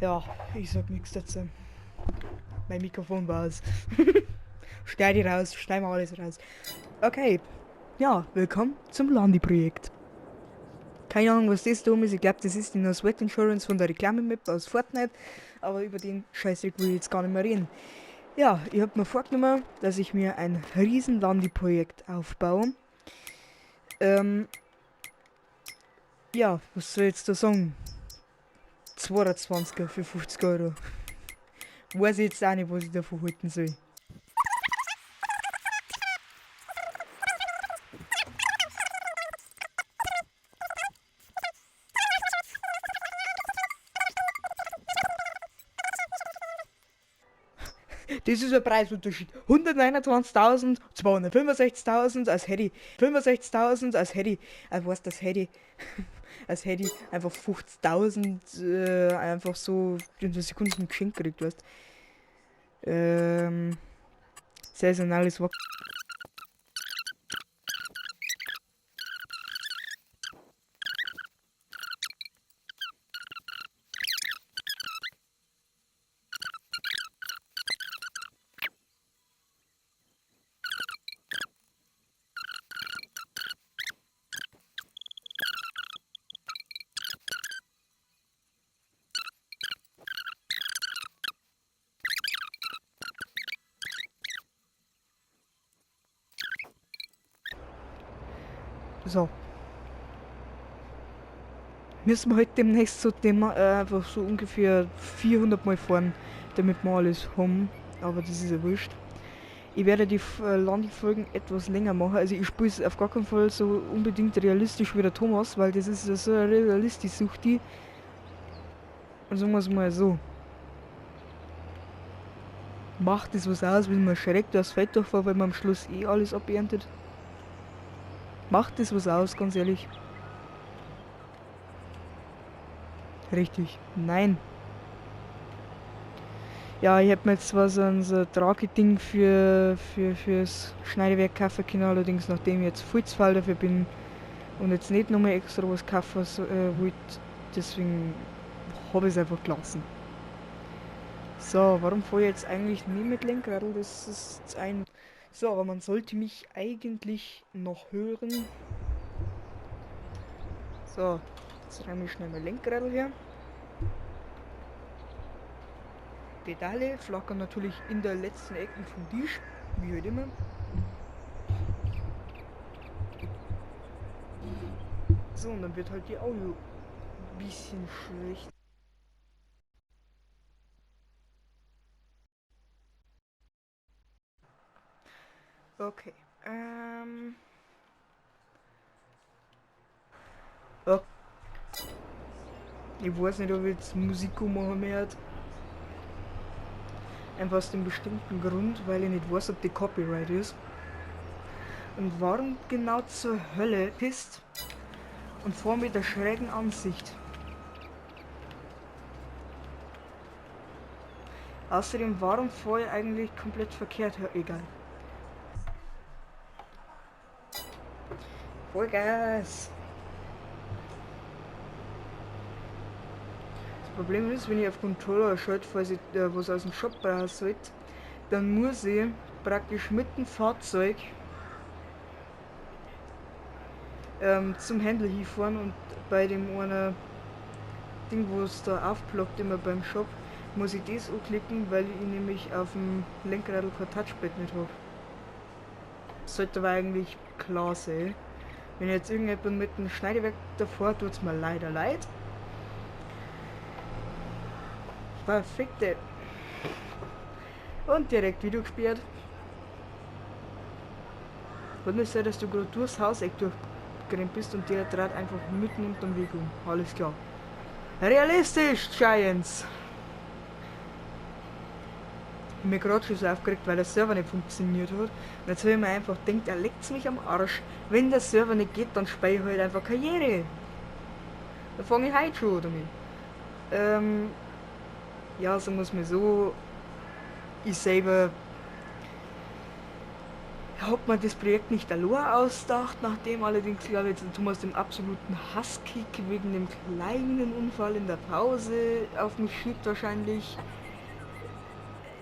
Ja, ich sag nichts dazu. Mein Mikrofon war es. Schneid ich raus, schneiden wir alles raus. Okay, ja, willkommen zum Landi-Projekt. Keine Ahnung, was das da ist. Ich glaube, das ist die No Sweat Insurance von der Reklame-Map aus Fortnite. Aber über den Scheißdreck will ich jetzt gar nicht mehr reden. Ja, ich hab mir vorgenommen, dass ich mir ein riesen Landi-Projekt aufbaue. Ja, was soll ich jetzt da sagen? 22er für 50 Euro. Weiß ich jetzt auch nicht, was ich davon halten soll. Das ist ein Preisunterschied. 129.000, 265.000, als hätte ich 65.000, als hätte ich, was das hätte ich, als hätte ich einfach 50.000 einfach so in der Sekunde ein Geschenk gekriegt, weißt. Saisonales Wachstum. So. Müssen wir halt demnächst so dem einfach so ungefähr 400 Mal fahren, damit wir alles haben. Aber das ist ja wurscht. Ich werde die Landi-Folgen etwas länger machen. Also ich spiele es auf gar keinen Fall so unbedingt realistisch wie der Thomas, weil das ist ja so eine realistisch Suchti. Und sagen wir's mal so. Macht es was aus, wenn man schräg durchs Feld durchfährt, weil man am Schluss eh alles aberntet? Macht das was aus, ganz ehrlich? Richtig. Nein. Ja, ich hätte mir jetzt zwar so ein Trageding fürs Schneidewerk kaufen können, allerdings nachdem ich jetzt voll zu faul dafür bin und jetzt nicht nochmal extra was kaufen wollte, deswegen hab ich's einfach gelassen. So, warum fahr ich jetzt eigentlich nie mit Lenkradl? Das ist jetzt ein... So, aber man sollte mich eigentlich noch hören. So, jetzt räume ich schnell mein Lenkradl her. Pedale flackern natürlich in der letzten Ecke vom Tisch, wie halt immer. So, und dann wird halt die Audio ein bisschen schlecht. Okay. Oh. Ich weiß nicht, ob ich jetzt Musik machen werde. Einfach aus dem bestimmten Grund, weil ich nicht weiß, ob die Copyright ist. Und warum genau zur Hölle pisst und vor mir der schrägen Ansicht. Außerdem, warum fahr ich eigentlich komplett verkehrt? Ja, egal. Vollgas! Das Problem ist, wenn ich auf Controller schalte, falls ich was aus dem Shop brauchen sollte, dann muss ich praktisch mit dem Fahrzeug zum Händler hinfahren und bei dem einen Ding, wo es da aufploppt, immer beim Shop, muss ich das anklicken, weil ich nämlich auf dem Lenkrad kein Touchpad nicht hab. Sollte aber eigentlich klar sein. Wenn jetzt irgendjemand mit dem Schneidewerk davor, tut's mir leider leid. Perfekte. Und direkt wieder gesperrt. Kann es sein, dass du gerade durchs Hauseck durchgerannt bist und der trat einfach mitten unterm Weg um. Alles klar. Realistisch, Giants! Ich hab mich grad schon so aufgeregt, weil der Server nicht funktioniert hat. Und jetzt hab ich mir einfach gedacht, er leckt's mich am Arsch. Wenn der Server nicht geht, dann speie ich halt einfach Karriere. Da fang ich heute schon damit. Ja, sagen wir's mal so. Ich selber. Hat man das Projekt nicht allein ausgedacht, nachdem allerdings, glaube ich, jetzt der Thomas den absoluten Hasskick wegen dem kleinen Unfall in der Pause auf mich schiebt wahrscheinlich.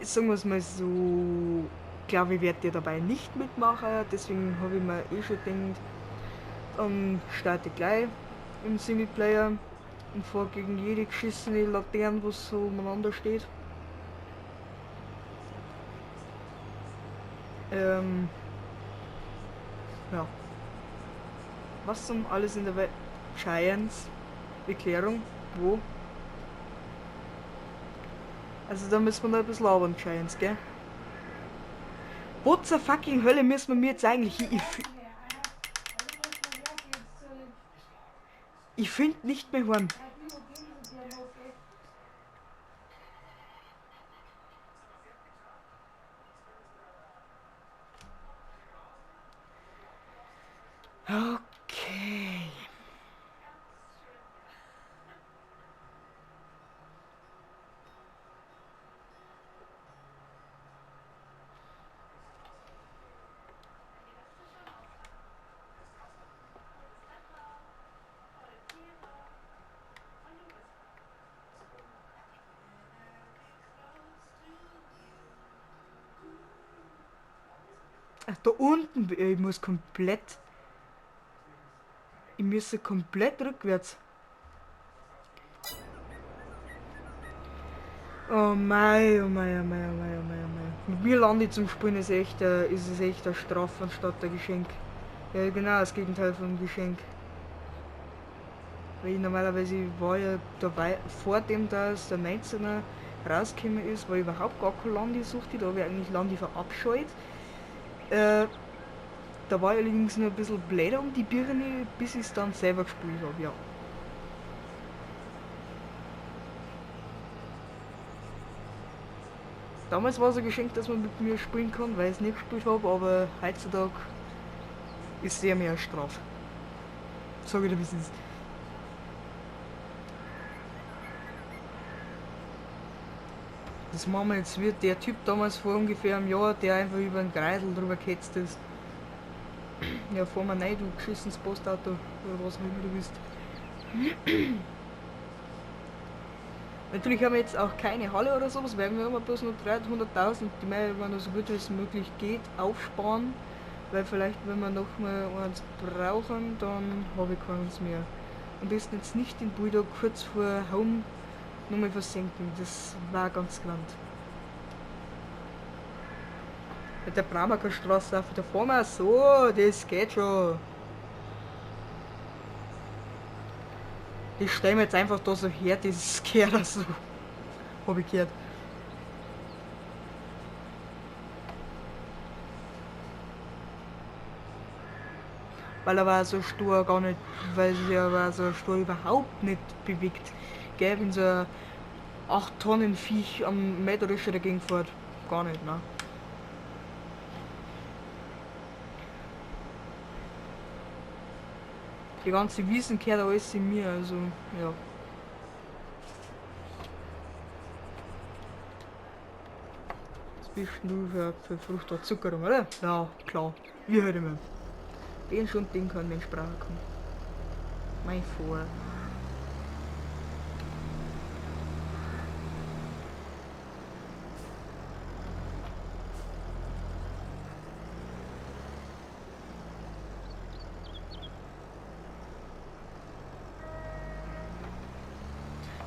Sagen wir es mal so, glaube ich, werde ich dabei nicht mitmachen, deswegen habe ich mir eh schon gedacht, dann starte ich gleich im Singleplayer und fahre gegen jede geschissene Laterne, was so umeinander steht. Ja. Was zum alles in der Welt? Giants. Erklärung? Wo? Also da müssen wir noch ein bisschen labern, Giants, gell? Wo zur fucking Hölle müssen wir mir jetzt eigentlich hin? Ich find nicht mehr heim. Okay. Ach, da unten, ich muss komplett... Ich müsste komplett rückwärts. Oh mei, oh mei, oh mei, oh mei, oh mei, oh mei. Mit mir Landi zum Spielen ist es echt eine Strafe anstatt ein Geschenk. Ja, genau, das Gegenteil von Geschenk. Weil ich normalerweise war ja dabei, vor dem, dass der 19er rausgekommen ist, war ich überhaupt gar kein Landi suchte, da habe ich eigentlich Landi verabscheut. Da war ich allerdings noch ein bisschen bläder um die Birne, bis ich's dann selber gespielt hab, ja. Damals war es ein Geschenk, dass man mit mir spielen kann, weil ich's nicht gespielt hab, aber heutzutage ist sehr mehr Strafe. Sag ich dir, wie es ist. Das machen wir jetzt wie der Typ damals vor ungefähr einem Jahr, der einfach über den Kreisel drüber gehetzt ist. Ja, fahr mal rein, du geschissenes Postauto oder was auch immer du bist. Natürlich haben wir jetzt auch keine Halle oder sowas, weil wir haben bloß noch 300.000, die mehr, wenn das so gut wie es möglich geht, aufsparen. Weil vielleicht, wenn wir noch mal eins brauchen, dann habe ich keins mehr. Am besten jetzt nicht den Bulldog kurz vor Home nochmal versenken, das war ganz gewandt. Mit der Bramacher Straße auf der Form, so, das geht schon. Ich stell mir jetzt einfach da so her, das gehört so. Hab ich gehört. Weil er war so stur gar nicht, weil sich er war so stur überhaupt nicht bewegt. Gell, wenn so ein 8 Tonnen Viech am Mähdrescher dagegen fährt. Gar nicht, ne? Die ganze Wiesen gehört alles in mir, also ja. Was bist denn du für Frucht oder Zucker, oder? Ja, klar. Wie halt immer. Den schon, den kann Mensch brauchen. Mein Vor.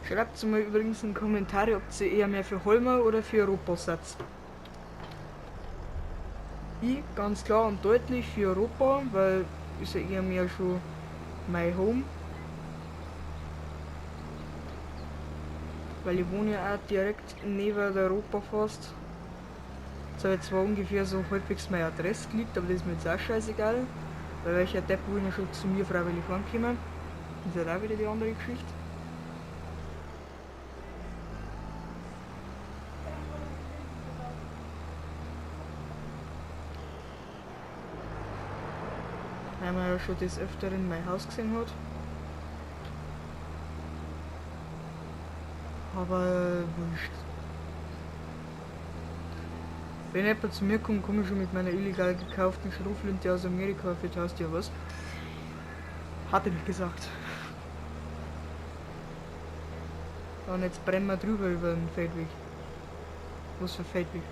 Schreibt mir übrigens in die Kommentare, ob ihr eher mehr für Holmer oder für Europa seid. Ich ganz klar und deutlich für Europa, weil ist ja eher mehr schon my home. Weil ich wohne ja auch direkt neben der Europa fast. Jetzt habe ich zwar ungefähr so halbwegs meine Adresse gelegt, aber das ist mir jetzt auch scheißegal. Weil welcher Depp will ja schon zu mir freiwillig heimkommen. Das ist ja auch wieder die andere Geschichte. Weil man ja schon des Öfteren mein Haus gesehen hat. Aber wurscht. Wenn jemand zu mir kommt, komme ich schon mit meiner illegal gekauften Schrotflinte aus Amerika für das Haustier, was? Hat er nicht gesagt. Und jetzt brennen wir drüber über den Feldweg. Was für Feldweg?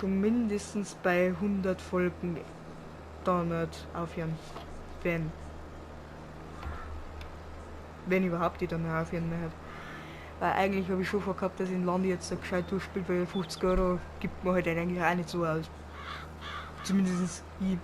Mindestens bei 100 Folgen da nicht aufhören. Wenn überhaupt ich dann noch aufhören möchte. Weil eigentlich habe ich schon vorgehabt, dass ich in Land jetzt so gescheit durchspielt, weil 50 Euro gibt man halt eigentlich auch nicht so aus. Zumindest ich.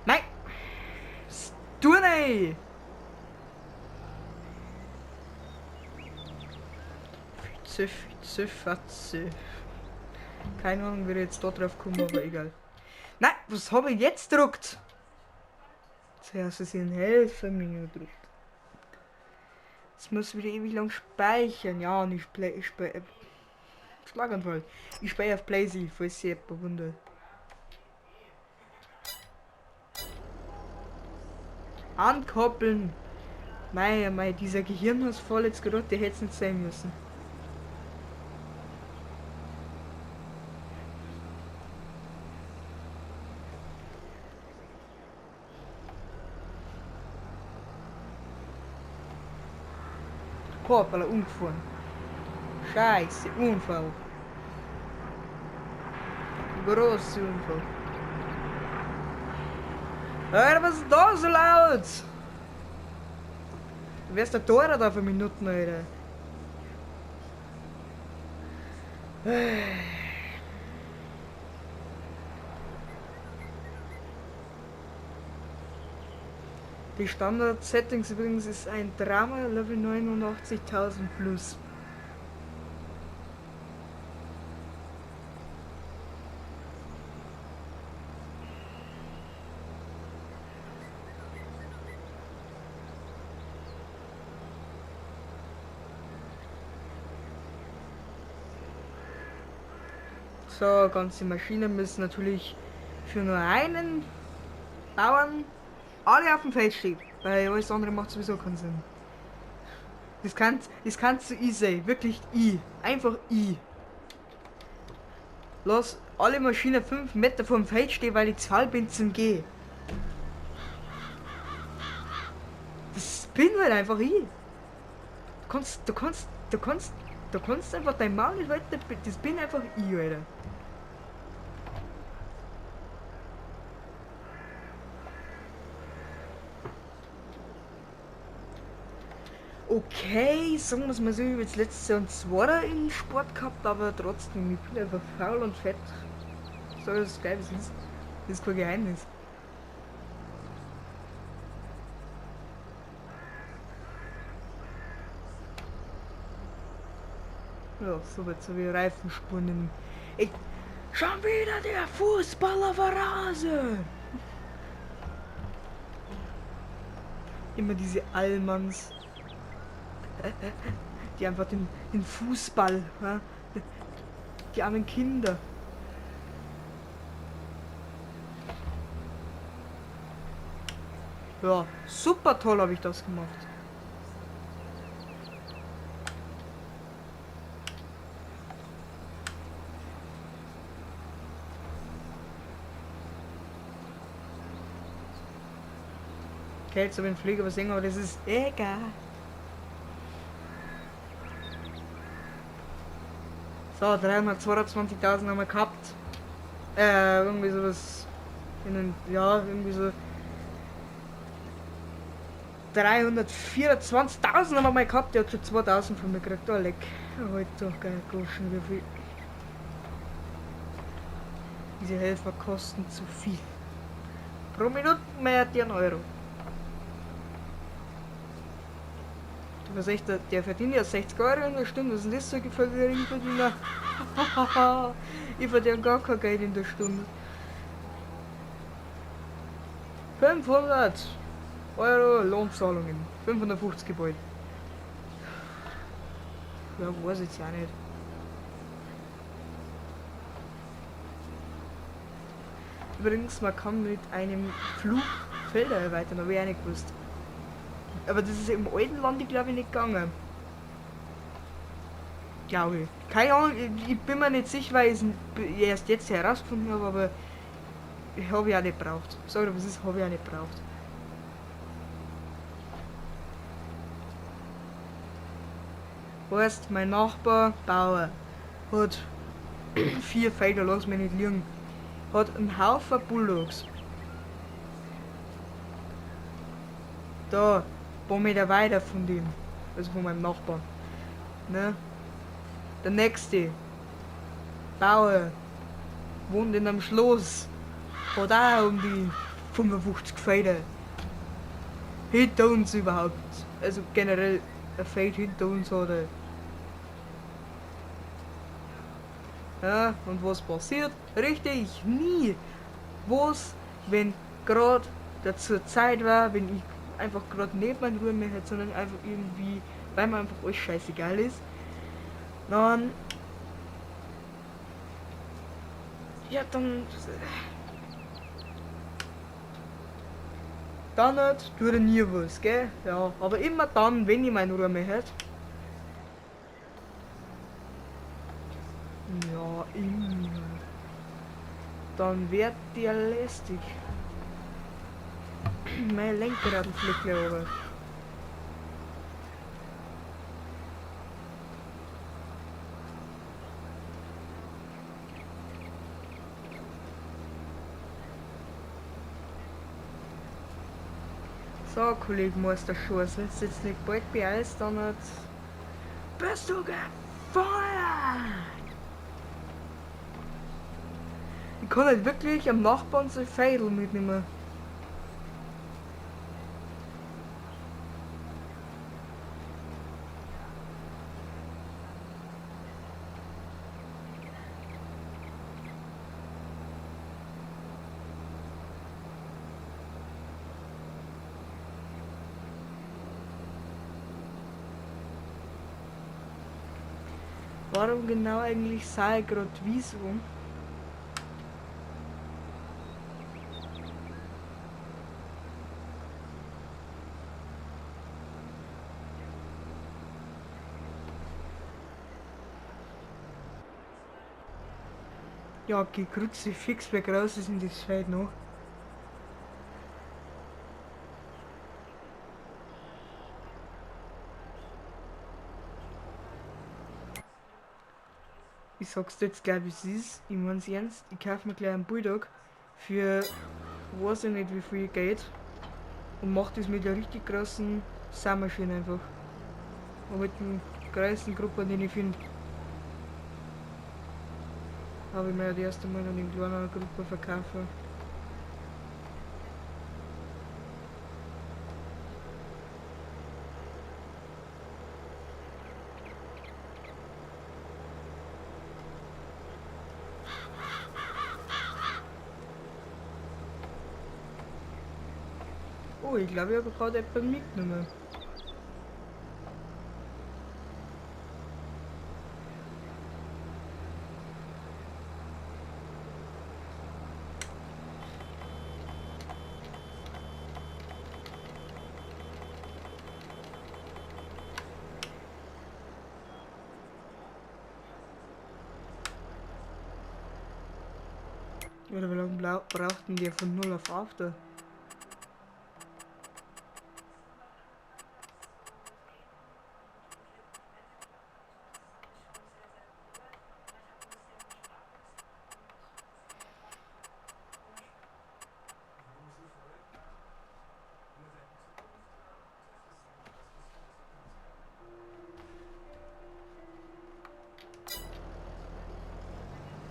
Nein! Sturne! Fütze, Fütze, Fatze. Keine Ahnung, wie ich jetzt da drauf komme, aber egal. Nein, was habe ich jetzt gedruckt? Zuerst ist ein Helfer mir gedruckt. Jetzt muss wieder ewig lang speichern. Ja, und ich Schlaganfall. Ich speichere auf PlayStation, falls sich jemand wundert. Ankoppeln! Mei, mei, dieser Gehirnausfall jetzt gerade, der hätte es nicht sein müssen. Hoppala, umgefahren. Scheiße, Unfall. Großer Unfall. Alter, was ist da so laut? Du wärst der Tore da für Minuten, Alter. Die Standard-Settings übrigens ist ein Drama Level 89.000 plus. So, ganze Maschinen müssen natürlich für nur einen Bauern alle auf dem Feld stehen, weil alles andere macht sowieso keinen Sinn. Das kannst du ich sein, wirklich ich, einfach ich. Lass alle Maschinen 5 Meter vom Feld stehen, weil ich zu halb bin zum Gehen. Das bin halt einfach ich. Du kannst einfach dein Maul nicht halten, das bin einfach ich, Alter. Okay, sagen wir's mal so, ich hab jetzt letztes Jahr einen Zweiter in Sport gehabt, aber trotzdem, ich bin einfach faul und fett. So ist es geil, das ist kein Geheimnis. Ja, so wird so wie Reifenspuren im. Ey, schon wieder der Fußballer Verrase! Immer diese Allmanns. Die einfach den Fußball, ja? Die armen Kinder. Ja, super toll habe ich das gemacht. Okay, jetzt habe ich den Flieger übersehen, aber das ist egal. So, 322.000 haben wir gehabt. Irgendwie sowas. In den, ja, irgendwie so. 324.000 haben wir mal gehabt. Der hat schon 2.000 von mir gekriegt. Oh, leck. Heute doch geil, schon wieder viel. Diese Helfer kosten zu viel. Pro Minute mehr die 1 Euro. Du weißt echt, der verdient ja 60 Euro in der Stunde. Was ist denn das so für Geringverdiener? Ich verdiene gar kein Geld in der Stunde. 500 Euro Lohnzahlungen. 550 Gebäude. Ja, weiß ich jetzt auch nicht. Übrigens, man kann mit einem Flug Felder erweitern, habe ich auch nicht gewusst. Aber das ist im alten Land, glaube ich, nicht gegangen. Glaube ich. Keine Ahnung, ich bin mir nicht sicher, weil ich es erst jetzt herausgefunden habe, aber ich habe ich auch nicht gebraucht. Sag dir, was ist, habe ich auch nicht gebraucht. Heißt, mein Nachbar, Bauer, hat 4 Felder, lass mich nicht liegen, hat einen Haufen Bulldogs. Da, ein paar Meter weiter von dem, also von meinem Nachbarn. Ne? Der nächste Bauer wohnt in einem Schloss, hat auch um die 55 Felder. Hinter uns überhaupt, also generell ein Feld hinter uns hat er. Ja, und was passiert? Richtig, nie! Was, wenn grad dazu Zeit war, wenn ich einfach grad nicht meine Ruhe mehr hätte, sondern einfach irgendwie Weil mir einfach alles scheißegal ist. Dann. Ja, dann. Dann nicht, tut er nie was, gell? Ja, aber immer dann, wenn ich meine Ruhe mehr hätte. Ja, immer. Dann wird der lästig. Mein Lenkrad fliegt gleich runter. So, Kollege Meister Schoß, wenn du jetzt nicht bald beeilst, dann hat bist du gefeuert! Ich kann halt wirklich am Nachbarn so Feidel mitnehmen. Warum genau eigentlich sah ich gerade wieso? Ja, Kruzifix, wie groß ist denn das Feld noch? Ich sag's dir jetzt gleich, wie es ist. Ich mein's ernst. Ich kauf mir gleich einen Bulldog für weiß ich nicht wie viel Geld und mach das mit der richtig großen Sammlermaschine einfach. Und mit den größten Gruppen, die ich finde. Habe ich mir ja das erste Mal noch in kleiner Gruppe verkauft. Oh, ich glaube, ich habe gerade jemanden mitgenommen. Oder wie lange braucht denn der von 0 auf 8?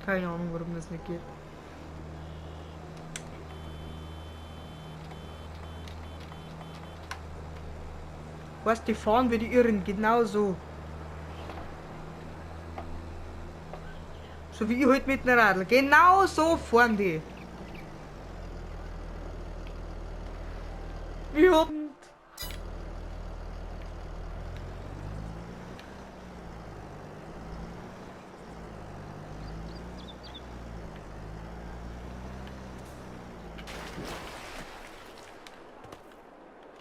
Keine Ahnung, warum das nicht geht. Weißt, die fahren wie die Irren, genauso. So wie ich halt mit dem Radl. Genau so fahren die. Wir haben.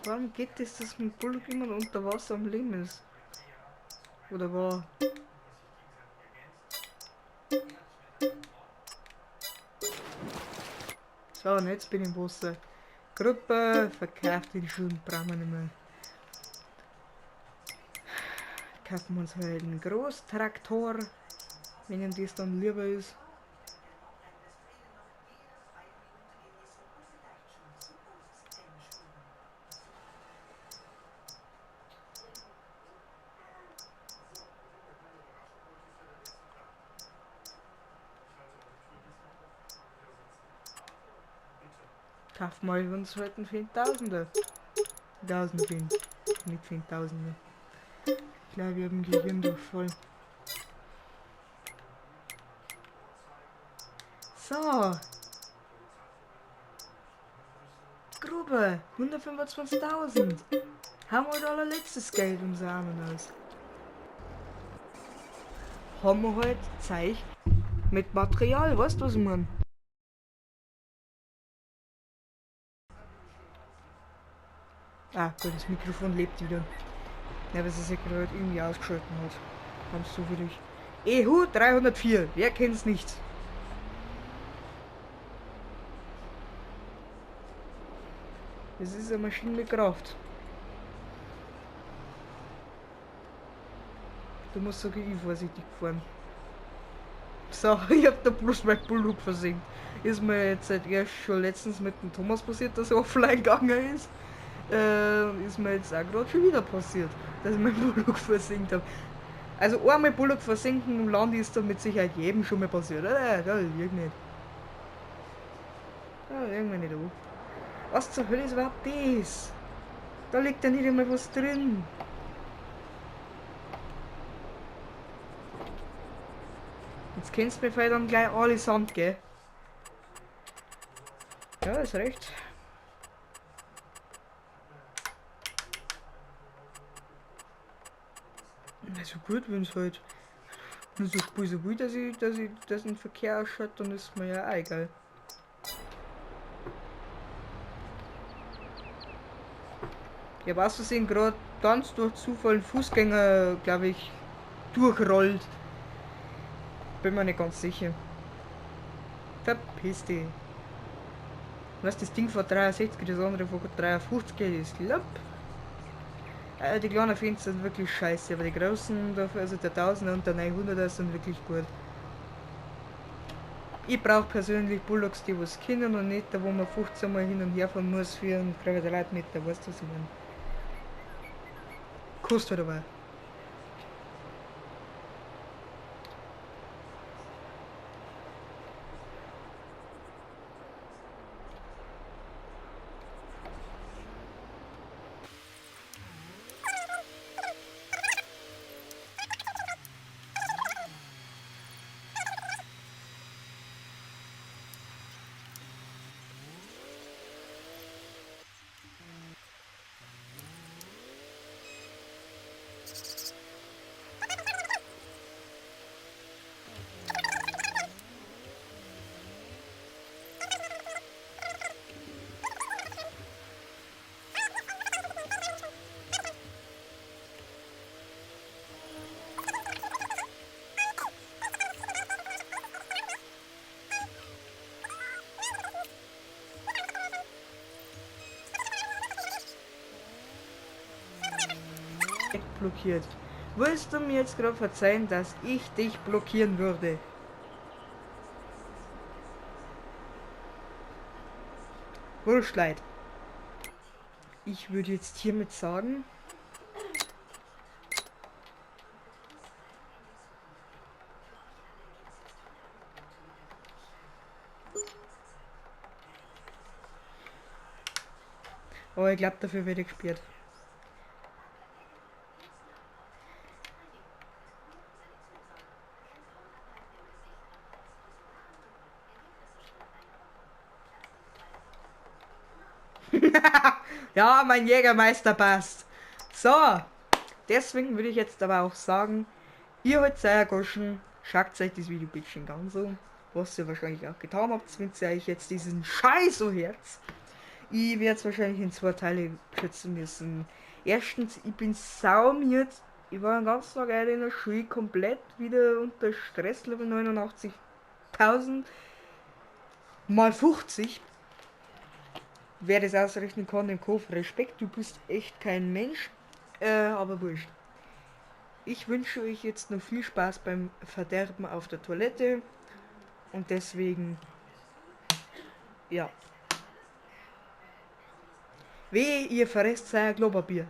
Warum geht das, dass mein Bulldog immer noch unter Wasser am Leben ist? Oder war? So, und jetzt bin ich im Wasser. Gruppe verkauft den Schuhen, brauchen wir nicht mehr. Kaufen wir uns halt einen Großtraktor, wenn ihm das dann lieber ist. Kauf mal uns halt einen 10.000er. 1000 finden. Nicht 10.000er. Ich glaube, wir haben Gehirndurchfall. So. Grube. 125.000. Haben wir halt allerletztes Geld unser Armen aus. Haben wir halt Zeug mit Material, weißt du, was ich mein? Ah, gut, das Mikrofon lebt wieder. Ja, aber es ist ja gerade irgendwie ausgeschalten hat. Ganz zufällig. EHU 304, wer kennt's nicht? Das ist eine Maschine mit Kraft. Du musst sogar ich vorsichtig fahren. So, ich hab da bloß mein Bulldog versinkt. Ist mir jetzt halt erst schon letztens mit dem Thomas passiert, dass er offline gegangen ist. Ist mir jetzt auch gerade schon wieder passiert, dass ich meinen Bulldog versinkt hab. Also einmal Bulldog versinken im Land ist da mit Sicherheit jedem schon mal passiert, oder? Da lieg nicht. Da liegen wir nicht an. Was zur Hölle ist überhaupt das? Da liegt ja nicht einmal was drin. Jetzt kennst du mir vielleicht dann gleich allesamt, gell? Ja, ist recht. Also gut, wenn's halt nur so spul so gut, dass ich das im Verkehr ausschaut, dann ist mir ja auch egal. Ich hab aus Versehen grad ganz durch Zufall einen Fußgänger, glaub ich, durchrollt. Bin mir nicht ganz sicher. Verpiss dich. Weißt du, das Ding vor 63, das andere vor 53, das ist die kleinen Fenster sind wirklich scheiße, aber die großen, dafür, also der 1000er und der 900er sind wirklich gut. Ich brauch persönlich Bulldogs, die was können und nicht da, wo man 15 Mal hin und her fahren muss für einen Quadratmeter, weißt du, was ich mein? Kostet halt aber. Blockiert. Willst du mir jetzt gerade verzeihen, dass ich dich blockieren würde? Wurscht, Leid. Ich würde jetzt hiermit sagen, oh, ich glaub, dafür werde ich gesperrt. Ja, mein Jägermeister passt. So, deswegen würde ich jetzt aber auch sagen, ihr habt euer Goschen, schaut euch das Video bitte schön ganz an, was ihr wahrscheinlich auch getan habt, wenn ihr euch jetzt diesen Scheiß so hört. Ich werde es wahrscheinlich in 2 Teile kürzen müssen. Erstens, ich bin saumiert. Ich war den ganzen Tag in der Schule komplett wieder unter Stress, Level 89.000 mal 50. Wer das ausrechnen kann, im Kopf, Respekt, du bist echt kein Mensch, aber wurscht. Ich wünsche euch jetzt noch viel Spaß beim Verderben auf der Toilette und deswegen, ja. Wehe, ihr verresst euer Klopapier.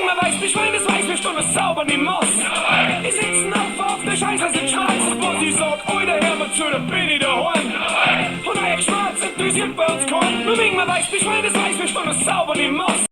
Man weiß nicht, Schwein, das weiß nicht, und es sauber nicht muss. Die sitzen auf der Scheiße, sind schwarz. Wo sie sagt, Alter, hör mal zu, da bin ich daheim. Und euer Schwarz interessiert bei uns keinen. Man weiß nicht, Schwein, das weiß nicht, und es sauber nicht muss.